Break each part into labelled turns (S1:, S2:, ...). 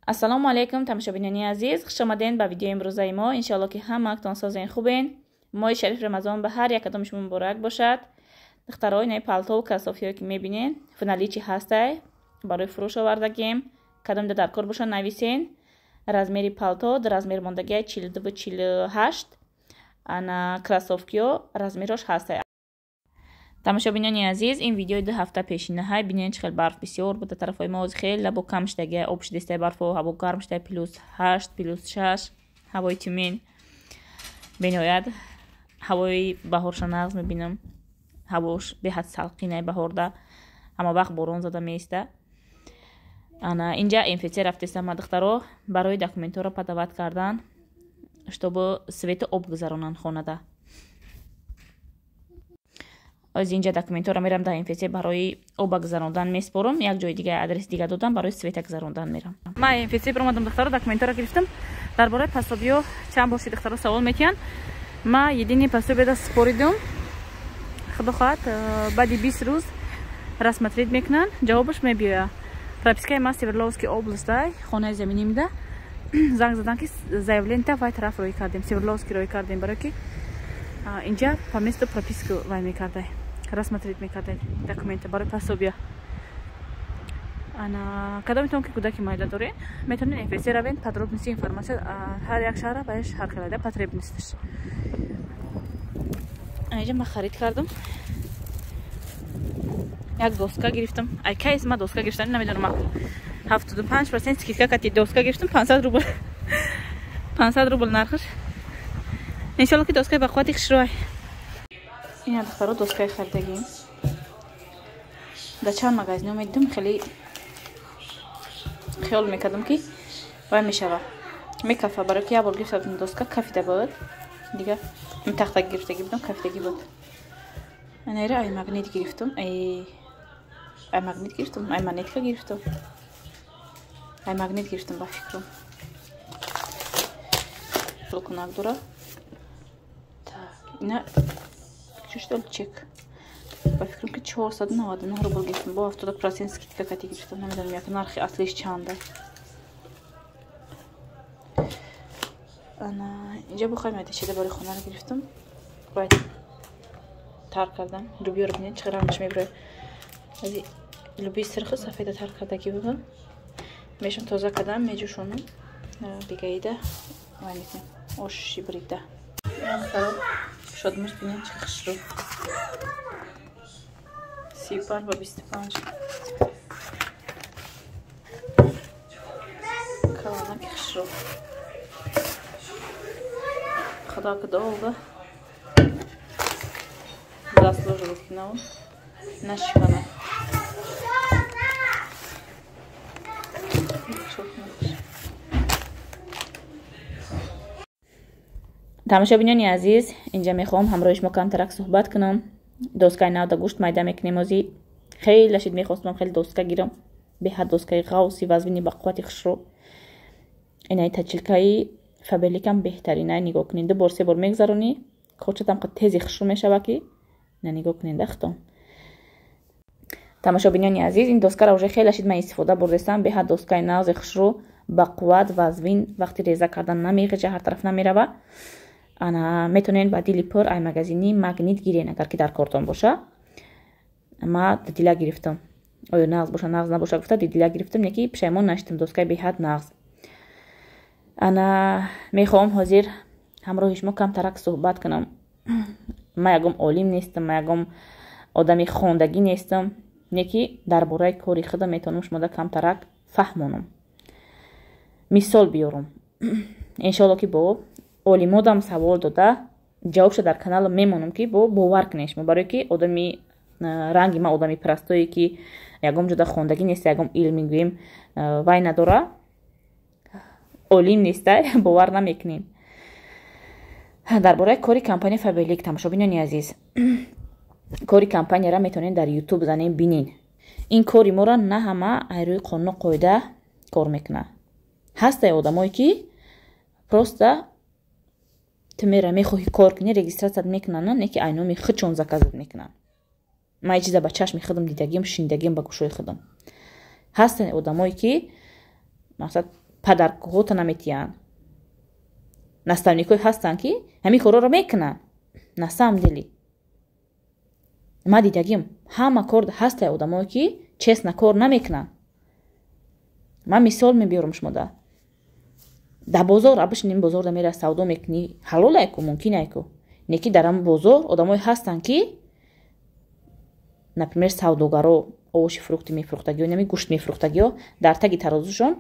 S1: Ассалому алайкум, тамошобинони азиз, хуш омадед ба видеои имрӯзаи мо. Иншоалло ки ҳамаатон созен хубен. Моҳи шариф Рамазон ба ҳар як кадоми шумо муборак бошад. Духтаро, инаи палтову кроссовкиҳое ки мебинен, в наличии ҳастай, барои фурӯш овардагем. Кадомида дар кор боша, нависен. Размери палто ду размер мондагиай, 42, 48. Ана кроссовкиҳо размерҳош ҳастай. Тамошобинони азиз, ин видеои 2 ҳафта пешинаҳай. Бинед, чӣ хел барф бисёр буда тарафҳои мо. Ҳозир хеле бо кам шудагиай, об шудестай барфо, ҳаво гарм шудай, +8, +6 ҳавои Тюмен. Бениҳоят ҳавои баҳорша нағз мебинам. Ҳавош беҳад салқинай, баҳорда ҳама вақт борон зада меиста. Ана инҷа МФЦ рафтестам ма, духтаро, барои документҳоро подавать кардан, чтобы свету об гузаронанд хонада. Оз инҷа документҳоро мерам дар МФЦ, барои оба гузарондан меспорам. Як ҷои дига, адрес дига додам, барои света гузарондан мерам.
S2: Ман МФЦ биромадам, духтаро, документҳоро гирифтам. Дар бораи пособиё чанд боши, духтаро, савол метиҳанд. Ма единый пособияда споридум. Худо хоҳад, баъди 20 рӯз рассмотреть мекунанд, ҷавобаш мебиёяд. Пропискаи ма Свердловский областда, хонаи заминимда. Занг задан, ки заявленита вай тараф рӯй кардем, Свердловский рӯй кардем, барое ки инҷа по месту прописку вай мекардай, рассмотреть мекардай документа барои пособия. Ана кадометон ки кӯдаки майда дорен, метавонед МФЦ равен, подробности, информация. Ҳар як шаҳра баеш ҳар хелада потребносташ.
S1: Инҷа ман харид кардам, як доска гирифтам. Ай кайс ма доска гирифтам, намедонам. 75% скидка кати доска гирифтам, 500 рубл, 500 рубл нархаш. Иншолло ки доскаи ба қуввати хушрӯай. Ина, духтаро, доскаи харидагим. Дар чанд магазино медидам, хеле хиёл мекардам, ки вай мешава, мекафа, барои ки як бор гирифта будам, доска кафида буд. Дига тахта гирифтагӣ будам, кафидагӣ буд. Анаира ай Магнит гирифтам, ай Магнит гирифтам, ай Монетка гирифтам, ай Магнит гирифтам, ба фикрам. Кунак дора. Так, ина чушдол чек. Ба фикрам, ки 499 рубл гирифтам, бо 70% скидка кати гирифтам. Намедонам, як нархи аслиш чанда. Ана инҷа бухай майдашида барои хонаро гирифтам, бояд тар кардам. Лубиёро бинед, чӣ рангаш мебирояд. Ази лубии сирху сафеда тар кардагӣ будам, мешам тоза кардам, меҷӯшонам, бигаида вай мекунем, оши бурида. Шодмаш бинед, чӣ хушрӯ, 35 ба 25, калонаки хушрӯ. Худо ки долго заслуживает, кино нашикана. Тамошобинони азиз, инҷа мехоҳам ҳамроҳи шумо камтарак суҳбат кунам. Доскаи навда гӯшт майда мекунем. Озӣ хеле шид мехостам, хеле доска гирам, беҳад доскаи ғавси вазвини ба қуввати хушрӯ. Инаи точилкаи Фаберликам беҳтаринай. Нигоҳ кунед, ду бор, се бор мегзаронӣ, корчатам тези хушрӯ мешава, ки на нигоҳ кунед дахтон. Тамошобинони азиз, ин доскаро уже хеле шид ман истифода бурдестам. Беҳад доскаи нағзи хушрӯ, ба қувват, вазвин, вақти реза кардан намеғиҷа, ҳар тараф намерава. Ана метавонед ба дили пур ай магазини Магнит гирен, агар ки дар кортон боша. Ма дидила гирифтам, оё нағз боша, нағз набоша гуфта, дидила гирифтам, неки пушаймон наштам, доскаи беҳад нағз. Ана мехоҳам ҳозир ҳамроҳи шумо камтарак суҳбат кунам. Ма ягом олим нестам, ма ягом одами хондагӣ нестам, неки дар бораи кори худам метавонам шумода камтарак фаҳмонам, мисол биёрам. Иншоалло ки бо олимодам савол дода, ҷавобша дар каналам мемонам, ки бо бовар кунед шумо, барое ки одами ранги ман, одами простое, ки ягом ҷода хондагӣ нест, ягом илми гӯем вай надора, олим неста, бовар намекунем. Дар бораи кори компания Фаберлик, тамошобинони азиз, кори компанияра метавонед дар Ютуб занем, бинен. Ин кори моро на ҳама ай рӯи қонуну қоида кор мекунад. Ҳастае одамое, ки просто ту мера мехоҳӣ кор кунӣ, регистрация мекунанд, не ки ай номи худшон заказать мекунанд. Ман чиза ба чашми худам дидагим, шунидагим ба гӯшои худам. Ҳастанд одамое, ки мақсад Подаркҳота наметиҳанд. Наставникҳое ҳастанд, ки ҳамин корҳоро мекунанд. На самом деле ма дидагим, ҳама кор ҳастае одамое, ки честно кор намекунанд. Ман мисол мебиёрам шумода. Дар бозор, обычный бозорда мера, савдо мекунӣ, ҳалолайку, мумкинайку. Не ки дар ҳамн бозор одамое ҳастанд, ки, например, савдогаро, овощи, фрукты мефурӯхтагиё, нами гӯшт мефурӯхтагиё, дар таги тарозушон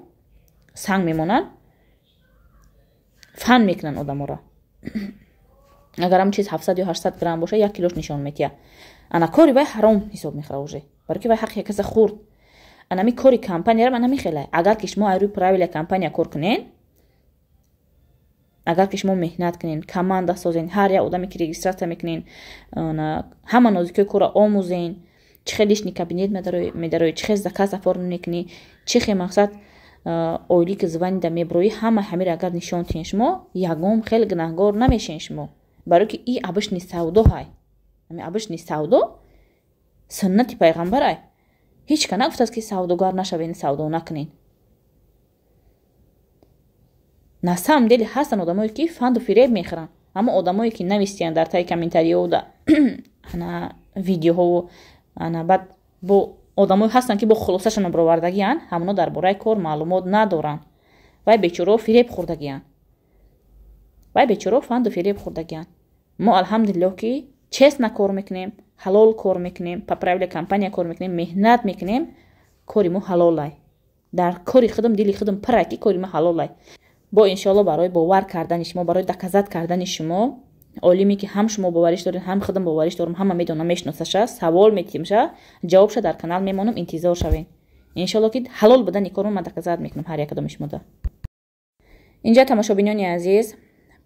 S1: санг мемонанд, фан мекунанд одаморо. Агар ҳамн чиз 700 ё 800 грамм боша, 1 килош нишон метиҳад. Ана кори вай ҳаром ҳисоб мехӯра уже, барои ки вай ҳаққи як каса хӯрд. Анами кори компанияра ана мехелай. Агар ки шумо ай рӯи правила компания кор кунен, агар ки шумо меҳнат кунен, команда созен, ҳар як одаме ки регистрация мекунен, ҳама нозикиҳои корро омӯзен, чӣ хел личный кабинет медароӣ, чӣ хел заказ оформ мекунӣ, чӣ хел мақсад ойлики званида меброӣ, ҳама ҳамиро агар нишон тиҳен, шумо ягон хел гунаҳгор намешен шумо, барои ки и обычный савдо ҳай. Ами обычный савдо суннати пайғамбарай. Ҳеҷ ка нагуфтааст, ки савдогар нашавен, савдо накунен. На самом деле ҳастанд одамое, ки фанду фиреб мехӯранд. Аммо одамое, ки навистиянд дар таи комментариёда, ана видеоҳову, ана баъд бо одамое ҳастанд, ки бо хулосашон баровардагианд, ҳамоно дар бораи кор маълумот надоранд. Вай бечорао фиреб хӯрдагианд, вай бечорао фанду фиреб хӯрдагианд. Мо, алҳамдулиллоҳ, ки честно кор мекунем, ҳалол кор мекунем, по правиле компания кор мекунем, меҳнат мекунем, кори мо ҳалолай. Дар кори худам дили худам пирай, ки кори мо ҳалолай. Бо иншоалло барои бовар кардани шумо, барои доказать кардани шумо, олиме, ки ҳам шумо бовариш доред, ҳам худам бовариш дорам, ҳама медонам, мешиносаша, савол метиҳимша, ҷавобша дар канал мемонам, интизор шавед. Иншоалло, ки ҳалол будани корро ман доказать мекунам ҳар якадоми шумода. Инҷа, тамошобинони азиз,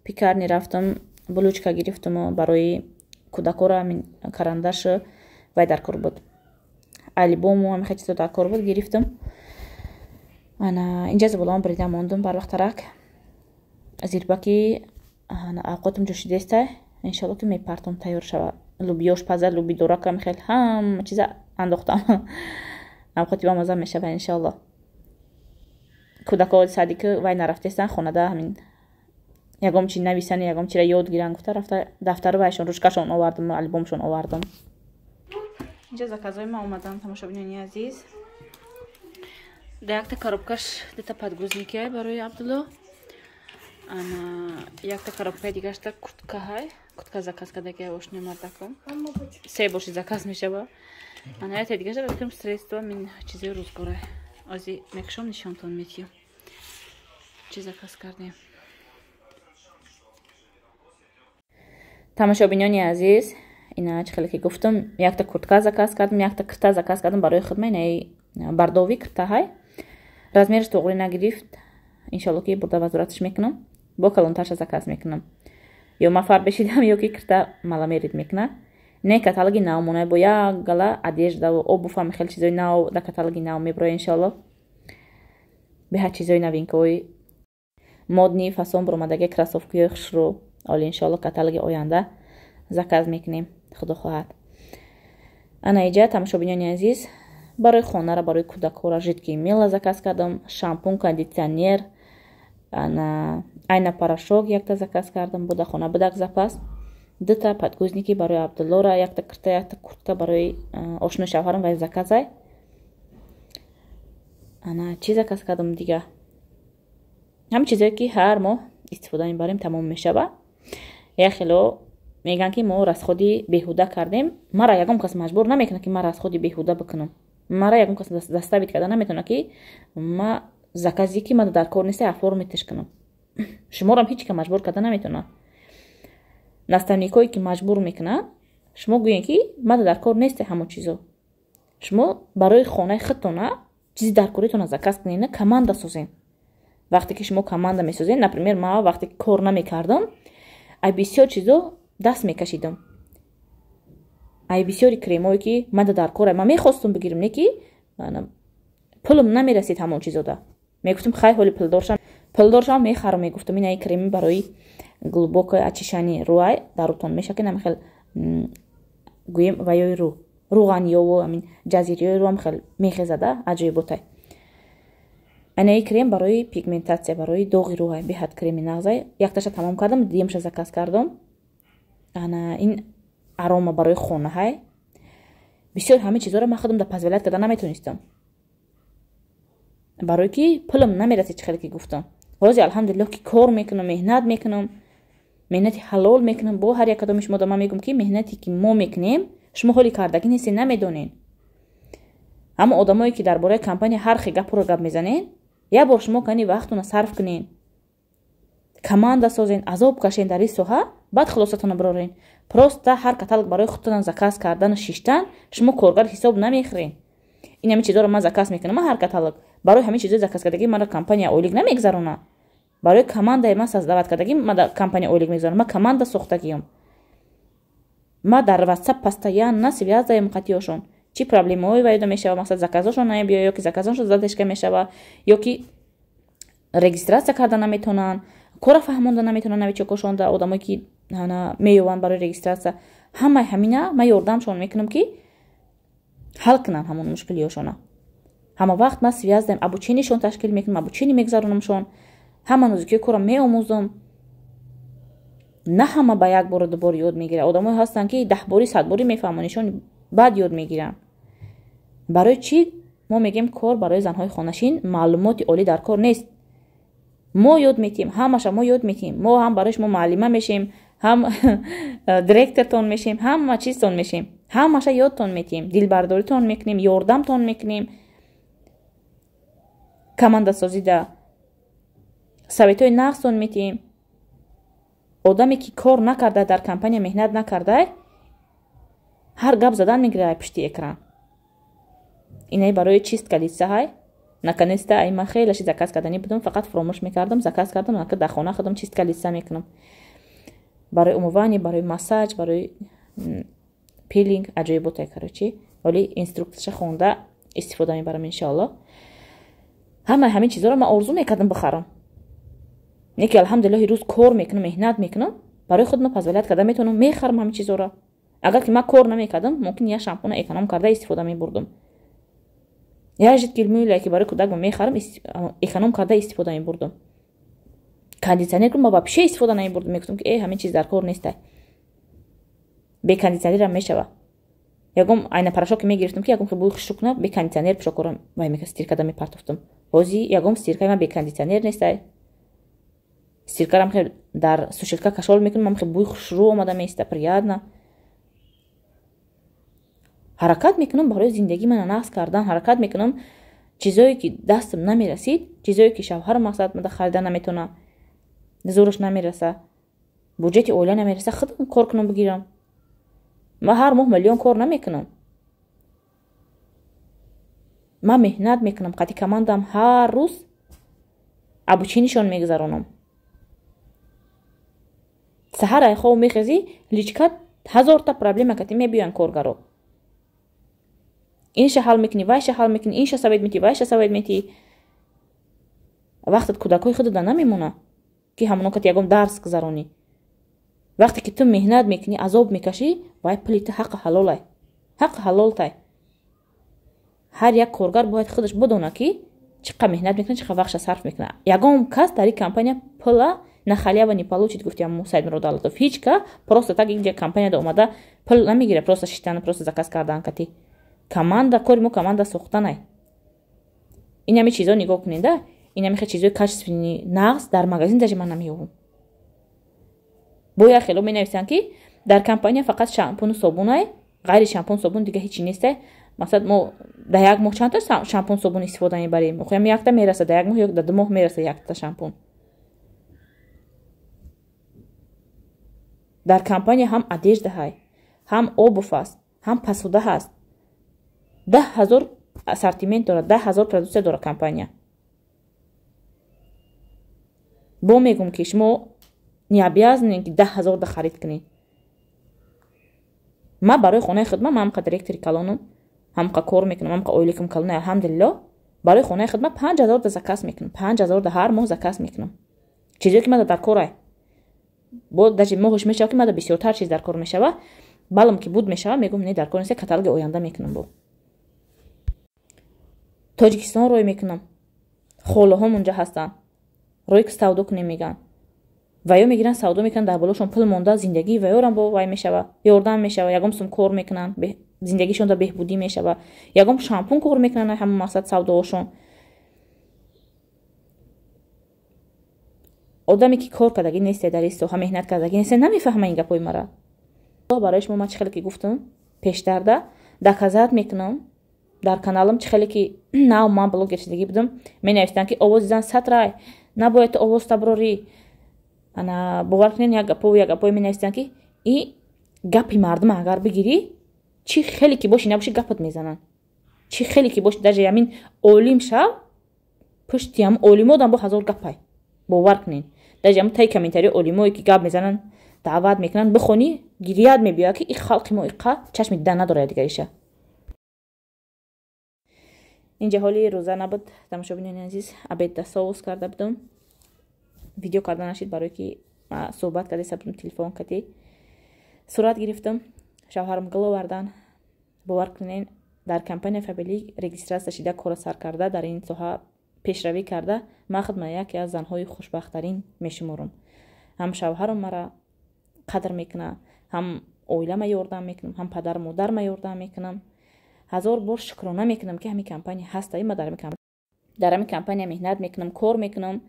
S1: пекарни рафтам, булочка гирифтаму барои кӯдакора ҳамин карандашу вай дар кор буд, альбому ҳамин чизо дар кор буд, гирифтам. Ана инҷа зиболаам брида мондум барвақтарак. Зирбаки авқотам ҷӯшидестай, иншоалло, ки мепартом, тайёр шава. Лубиёш паза, луби доракам, хел ҳама чиза андохтам, авқоти бамаза мешава, иншоалло. Кӯдако садик вай нарафтестан, хонада ҳамин ягом чи нависани, ягом чира ёд гиран гуфта, рафта дафтару вайшон, ручкашон овардам, альбомшон овардам. Инҷа заказҳои ма омадан, тамошобинони азиз. Да якта коробкаш дута подгузникиай барои Абдулло, ана якта коробкаи дигашта курткаҳай, куртка заказ кардаги ошни мардаком, се боши заказ мешава. Ана якта дигашта бикунам средства, мин чизои рӯзгора. Ози мекушом, нишонтон метиҳам, чӣ заказ кардем. Тамошобинони азиз, ина чӣ хеле ки гуфтам, якта куртка заказ кардам, якта кирта заказ кардам барои худма. Инаи бардовӣ киртаҳай, размераш тоғри нагирифт, иншоалло, ки бурда возвраташ мекунам, бо калонтарша заказ мекунам. Ё ма фар бешидам, ё ки кирта маломерить мекуна. Не, каталоги нав монай, бо як гала одеждаву обувь, ҳами хеле чизои нав дар каталоги нав меброя, иншоалло. Беҳад чизои новинкаҳои модный фасон буромадаги, кроссовкиҳои хушрӯ. Оли, иншоалло, каталоги оянда заказ мекунем, худо хоҳад. Ана иҷа, тамошобинони азиз, барои хонара, барои кӯдакҳора жидкий мыло заказ кардам, шампун, кондитсионер, ана айна порошок якта заказ кардам, буда хона будак запас, дута подгузники барои Абдуллора, якта кирта, якта куртка барои ошнои шавҳарам, вай заказай. Ана чӣ заказ кардам дига? Ҳамин чизое, ки ҳар моҳ истифода мебарем, тамом мешава. Як хело мегӯянд, ки мо расходи беҳуда кардем. Мара ягон кас маҷбур намекунад, ки ман расходи беҳуда бикунам. Мара ягон кас заставить карда наметавонад, ки ма заказе, ки ман дар кор неста, оформиташ кунам. Шуморам ҳеҷ ка маҷбур карда наметавонад. Наставникое, ки маҷбур мекунанд, шумо гӯед, ки ман дар кор несте ҳамон чизо. Шумо барои хонаи худтона чизи даркоритона заказ кунед, команда созен. Вақте ки шумо команда месозед, например, ман вақте ки кор намекардам, ай бисёр чизо даст мекашидам, ай бисёри кремое, ки ман дар кора, ман мехостум бигирам, не ки пулам намерасид ҳамон чизода. Мегуфтам, хай, ҳоли пулдоршам, пулдоршам, мехарам, мегуфтам. Инаи креми барои глубокое очищение рӯай дар рӯтон меша, ки намхел гӯем ваёи рӯ, рӯғаниёву амин ҷазириёи рӯам хел мехезада, аҷоиботай. Анаи крем барои пигментатсия, барои доғи рӯҳай, беҳад креми нағзай. Якташа тамом кардам, дуюмша заказ кардам. Ана ин арома барои хонаҳай. Бисёр ҳамин чизҳоро ман худам да позволять карда наметонистам, барое ки пулам намерасид, чӣ хеле ки гуфтам. Ҳозир, алҳамдулиллоҳ, ки кор мекунам, меҳнат мекунам, меҳнати ҳалол мекунам. Бо ҳар як кадоми шумо да ман мегӯм, ки меҳнате ки мо мекунем, шумо ҳоли кардагӣ нестед, намедонед. Аммо одамое ки дар бораи компания ҳар хел гапҳоро гап мезанед, як бор шумо кани вақтона сарф кунед, команда созен, азоб кашен дар ин соҳа, баъд хулосатонро бирорен. Просто ҳар каталог барои худтон заказ кардану шиштан, шумо коргар ҳисоб намехӯрен. Ин ҳамин чизҳоро ман заказ мекунам, ҳар каталог барои ҳамин чизҳои заказ кардагӣ маро компания ойлик намегзарона. Барои командаи ман создавать кардагӣ ма компания ойлик мегзарона. Ман команда сохтагиём, ма дар ватсап постоянно связь даем қатиёшон. Чӣ проблемаҳое вайда мешава, мақсад, заказошон намебиёя, ё ки заказошон задержка мешава, ё ки регистрация карда наметонанд, кора фаҳмонда наметонанд новичокошонда, одамое ки меёванд барои регистрация. Ҳамаи ҳамина ман ёрдамшон мекунам, ки ҳал кунанд ҳамон мушкилиёшона. Ҳама вақт ман связь даем, обучениешон ташкил мекунам, обучение мегзаронамшон, ҳама нозукиҳои корро меомӯзам. На ҳама ба як бору дубор ёд мегирад. Одамое ҳастанд, ки 10 борӣ, 100 борӣ мефаҳмонишон, баъд ёд мегиранд. Барои чӣ мо мегӯем, кор барои занҳои хонашин, маълумоти олӣ дар кор нест? Мо ёд метиҳем, ҳамаша мо ёд метиҳем. Мо ҳам барои шумо муаллима мешем, ҳам директортон мешем, ҳама чизтон мешем, ҳамаша ёдтон метиҳем, дилбардоритон мекунем, ёрдамтон мекунем, командасозида советҳои нағзтон метиҳем. Одаме ки кор накарда, дар компания меҳнат накарда, ҳар гап задан мегирад пишти экран. Инаи барои чистка лица ҳай. Наконец-то ай ман хеле ши заказ карданӣ будам, фақат фуромӯш мекардам. Заказ кардам, нака дар хона худам чистка лица мекунам. Барои умывание, барои массаж, барои пилинг аҷоиботай. Короче, вале инструкцияша хонда истифода мебарам, иншоалло. Ҳамаи ҳамин чизҳоро ман орзу мекардам бихарам, не ки, алҳамдулиллоҳ, рӯз кор мекунам, меҳнат мекунам, барои худ ман позволять карда метавонам, мехарам ҳамин чизҳоро. Агар ки ман кор намекардам, мумкин як шампуна эконом карда истифода мебурдам, як жидкий мыло, ки барои кӯдакам мехарам, эконом карда истифода мебурдам. Кондитсионер ма вообще истифода намебурдам, мегуфтам, ки э, ҳамин чиз дар кор нестай, бе кондитсионерам мешава. Ягон айна порошок ки мегирифтам, ки ягон бӯи хушрӯ кунад, бе кондитсионер пӯшокора вай мека стирка да мепартофтам. Ҳозир ягон стиркаи ман бе кондитсионер нестай. Стиркарам хел дар сушилка кашол мекунам, ам хел бӯи хушрӯ омада меиста, приятно. Ҳаракат мекунам барои зиндагӣ мана нағз кардан, ҳаракат мекунам. Чизое ки дастам намерасид, чизое ки шавҳар, мақсад, мада харида наметона, зӯраш намераса, буҷети оила намереса, худам кор кунам, бигирам. Ман ҳар моҳ миллион кор намекунам, ман меҳнат мекунам, қати командаам ҳар рӯз обучениешон мегузаронам. Саҳар ай хоб мехезӣ, личкат ҳазорта проблема кати мебиёянд коргаро. Инша ҳал мекунӣ, вайша ҳал мекунӣ, инша совет метӣ, вайша совет метӣ. Вақтат кӯдакҳои худата намемона, ки ҳамоно кати ягон дарс гузаронӣ. Вақте ки ту меҳнат мекунӣ, азоб мекашӣ, вай пули ту ҳаққи ҳалолай, ҳаққи ҳалолтай. Ҳар як коргар бояд худаш бидона, ки чӣ қадр меҳнат мекунад, чӣ қадр вақтша сарф мекунад. Ягон кас дар ин компания пула на халява не получит, гуфтиам Саидмурод Давлатов. Ҳеҷ ка просто так инҷа компанияда омада пул намегирад, просто шиштан, просто заказ кардан кати команда. Кори мо команда сохтанай. Ин ҳами чизо нигоҳ кунеда, ин ҳами чизои качественный, нағз дар магазин даже ман намеёбам. Бо як хело менависанд, ки дар компания фақат шампуну собунай, ғайри шампун собун дига ҳечи нестай. Масалан, мо дар як моҳ чандта шампун собун истифода мебарем? Охиам якта мераса дар як моҳ ё дар 2 моҳ мераса якта шампун. Дар компания ҳам одежда ҳай, ҳам обувь аст, ҳам посуда ҳаст. 10 000 ассортимент дорад, 10 000 продукция дорад компания. Бо мегӯм, ки шумо не обязаны, ки 10 000 да харид кунед. Ман барои хонаи худ, ман ҳамқа директори калонам, ҳамқа кор мекунам, ҳамқа ойликам калона, алҳамдулилло, барои хонаи худ ман 5000 да заказ мекунам, 5000 да ҳар моҳ заказ мекунам, чизое ки мада дар корай. Бо даже моҳш мешава, ки мада бисёртар чиз дар кор мешава, балам ки буд мешава, мегӯм, не, дар кор нест, каталоги оянда мекунам, бо Тоҷикистон рой мекунам. Холаҳом унҷа ҳастанд, рӯи ки савдо кунем мегӯянд, ва ё мегиранд, савдо мекунанд, дар болошон пул монда, зиндагии ваёрам бо вай мешава, ёрдам мешава, ягон сум кор мекунанд, зиндагишон да беҳбудӣ мешава, ягон шампун кор мекунанд, ҳама мақсад савдоошон. Одаме ки кор кардагӣ несте, дар ин соҳа меҳнат кардагӣ несте, намефаҳма ин гапҳои мара. Барои шумо ман чӣ хеле ки гуфтам пештарда доказат мекунам дар каналам, чӣ хеле ки нав ман блогер шидагӣ будам, менавистанд, ки овози зан сатрай, набояд ту овоз таброрӣ. Ана бовар кунед, як гапо як гапое менавистанд, ки и гапи мардума агар бигирӣ, чӣ хеле ки бошӣ набошӣ, гапат мезананд, чӣ хеле ки бошӣ, даже ҳамин олим шав, пушти ҳам олимодам бо ҳазор гапай. Бовар кунед, даже ҳам таи комментарии олимое ки гап мезананд, даъват мекунанд, бихонӣ, гирият мебиёяд, ки и халқи мо иқа чашми дидан надорад дигариша. Инҷа ҳоли рӯза набуд, тамошобинони азиз, обедда соус карда будам, видео карда нашид, барое ки суҳбат карда будам, телефон кати сурат гирифтам, шавҳарам гул овардан. Бовар кунед, дар компания Фаберлик регистрация шида, кора сар карда, дар ин соҳа пешравӣ карда, ман худма яке аз занҳои хушбахттарин мешуморам. Ҳам шавҳарам мара қадр мекунад, ҳам оилама ёрдам мекунам, ҳам падару модарма ёрдам мекунам. Ҳазор бор шукрона мекунам, ки ҳамин компания ҳаста, ма дар ҳамин компания меҳнат мекунам, кор мекунам.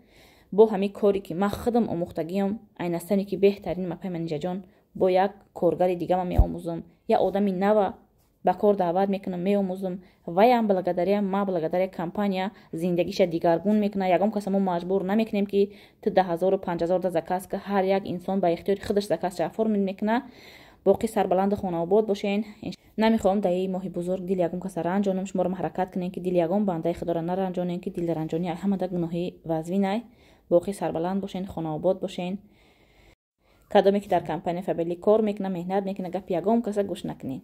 S1: Бо ҳамин коре ки ман худам омӯхтагиам, айнастане ки беҳтарин мапай манижаҷон, бо як коргари дигама меомӯзам, як одами нава ба кор даъват мекунам, меомӯзам, ваям благодаря ма, благодаря компания зиндагиша дигаргун мекунад. Ягон каса мо маҷбур намекунем, ки ту 10 000, 5000 да заказ ка, ҳар як инсон ба ихтиёри худаш заказша оформить мекунад. Боқӣ сарбаланду хонаобод бошен. Намехоҳам дар ин моҳи бузург дили ягон каса ранҷонам. Шуморо ҳаракат кунем, ки дили ягон бандаи худоро наранҷонем, ки дилранҷонӣ ҳамада гуноҳи вазвинай. Боқӣ сарбаланд бошен, хонаобод бошен. Кадоме ки дар компания Фаберлик кор мекунад, меҳнат мекунад, гапи ягон каса гӯш накунед.